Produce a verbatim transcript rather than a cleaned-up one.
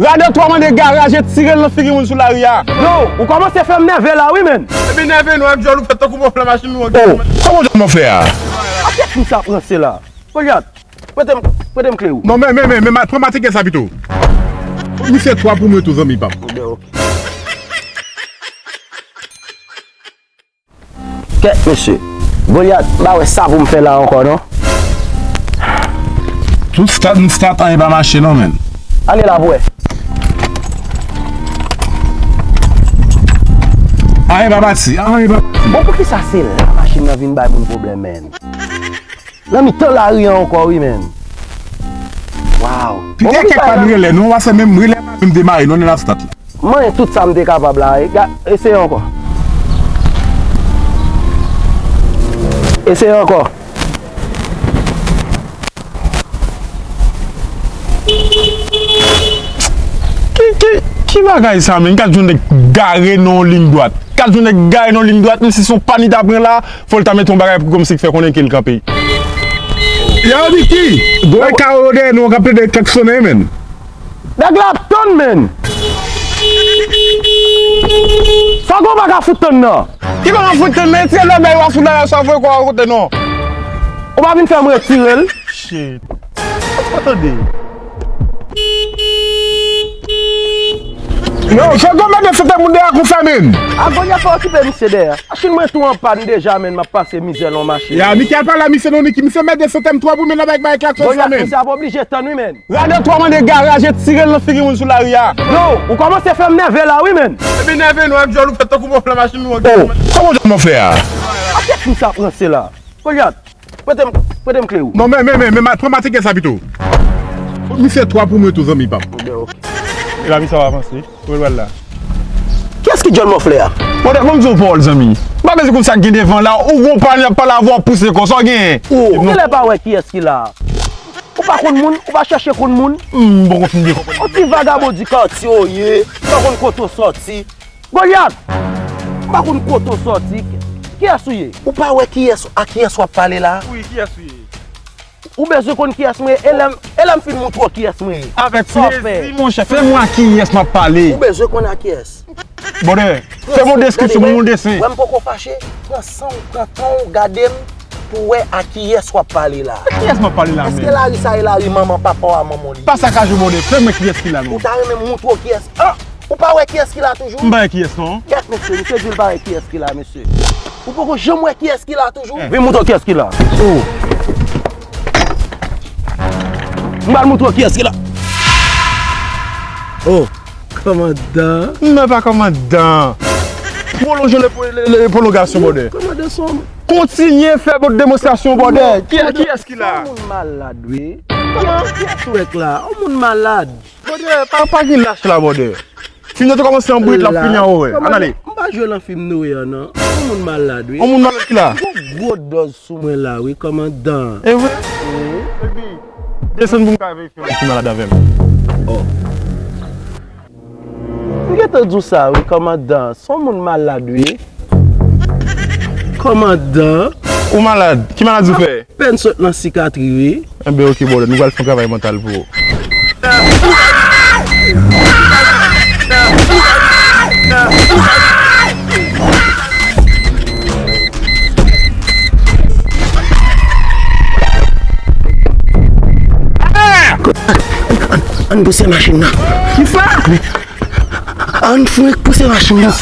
Radòtwa mande garaj e tire l nan figi moun sou lari a. Yo, ou kòmanse fè m nève la wi, menn. Epi nève nou ak djòl ou fè tankou mòflè machin nou. Oh, kòman djòl mòflè a? A tèt moun sa ap ranse la. Golyat, prete m, prete m kle ou. Non, men, men, men, men, ma-, pran matrikèl sa pito. Misye twa pou mwen tou, zanmi pa m. Ebyen, oke. Kèt, mesye. Golyat, m pa wè sa pou m fè la ankò, non. Tout stat, m stat, anyen pa mache, non, menn. Ale la pou wè. Anyen pa pati, anyen pa pati. Bon, poukisa se la machin nan vin bay moun pwoblèm, menn? Nan mitan lari an ankò, wi, menn. Waw. Bon, poukisa kèk pa n rele, non, paske menm rele pa menm demare, non, nan stat la. Manyen tout sa m te kapab la, e, ga-, eseye ankò. Eseye ankò. Ki, ki, ki bagay sa, menn? Gad yon nèg gare nan yon liy dwat. Gad yon nèg gare nan yon liy dwat, menm si se yon pann li ta pran la, fò l ta mete yon bagay pou kòmsi k fè konnen ke l kanpe. Yo, Niki! Gwo kawo dèyè nou, k ap plede klaksonnen, menn. Nèg la ap tann, menn. Sa gwo pa ka fout tann nan. Ki pa ka fout tann nan? Ti lè bay w a fout la, sa vre kwa kote non. Ou pa vin fè m retire l. Shit. Ou tande? Yo, se gwo mèt de sante moun dèyè konsa, menn. A Golyat pa okipe misye dèyè. Machin mwen tou an pann deja, menn, m ap pase mizè nan machin. Ya, Niki al pale a misye non, Niki. Misye mèt de sante m twòp wi, menn, nan bay klakson sa, menn. Misye ap oblije tann wi, menn. Radòtwa mande garaj e tire l nan figi moun sou lari a. Yo, ou kòmanse fè m nève la wi, menn. Epi nève nou ak djòl ou fè tankou mòflè machin nou. Oh, kòman djòl mòflè a? A tèt moun sa ap ranse la. Golyat, prete m, prete m kle ou. Non, men, men, men, men, ma-, pran matrikèl sa pito. Misye twa pou mwen tou, zanmi pa m. Ebyen, oke. E la, misye ap avanse. Ou wè l la. Kiyès ki djòl mòflè a? Bòdè, ban m di w yon pawòl, zanmi. M pa bezwen konn sa k gen devan la. Ou gon pale, y ap pale avè w, w ap pouse kò. Sa w genyen? Ou genlè pa wè kiyès ki la. Ou pa konn moun, ou pa chèche konn moun. M poko fin byen konprann. Yon ti vagabon di katye w ye, ou pa konn kote w sòti. Golyat! Ou pa konn kote w sòti. Kiyès ou ye? Ou pa wè kiyès, a kiyès w ap pale la? Wi, kiyès ou ye? Ou bezwen konn kiyès mwen ye, e lè m, e lè m fin moutre w kiyès mwen ye. Avèk plezi, monchè, fè m wè a kiyès m ap pale. Ou bezwen konn a kiyès? Bòdè, fè m yon deskripsyon, fè m yon desen. Wè m poko fache, pran san w, pran tan w, gade m pou w wè a kiyès w ap pale la. A kiyès m ap pale la menm? Èske lari sa e lari manman papa w a manman w li ye? Pa sakaje w, bòdè, fè m wè kiyès ki la non. Ou ta renmen m moutre w kiyès? Ah! Ou pa wè kiyès ki la toujou? M pa wè kiyès non. Kèt mesye, misye di l pa wè kiyès ki la, mesye. Ou poko janm wè kiyès ki la toujou? Eh. Vin moutre w kiyès ki la. Oh. M pral moutre w kiyès ki la. Oh, kòmandan. Non, pa kòmandan. Pwolonje le, le, le, pwolongasyon, bòdè. Kòmandan Sòm. Kontinye fè bòt demonstrasyon, bòdè. Ki, kiyès ki la? Yon moun malad, wi. Kòman? Kiyès ou wè k la? Yon moun malad. Bòdè, pa, pa gen lach la, bòdè. Fim nan te kòmanse an brit, l ap fini an orè. Ann ale. M pa jwe nan fim Noe an, non. Yon moun malad, wi. Yon moun malad ki la? Gwo, gwo dòz sou mwen la, wi, kòmandan. E vre? Wi. Epi, desann pou m ka verifye yon ti malad avè m. Oh. M gentan di w sa, wi, kòmandan. Se yon moun malad, wi. Kòmandan. Ou malad? Ki maladi w fè? Pèn sot nan sikatri, wi. Enben, oke, bòdè, nou pral fè yon travay mantal pou ou. Ann, ann, ann pouse machin nan. Kisa? Ann frenk pouse machin nan.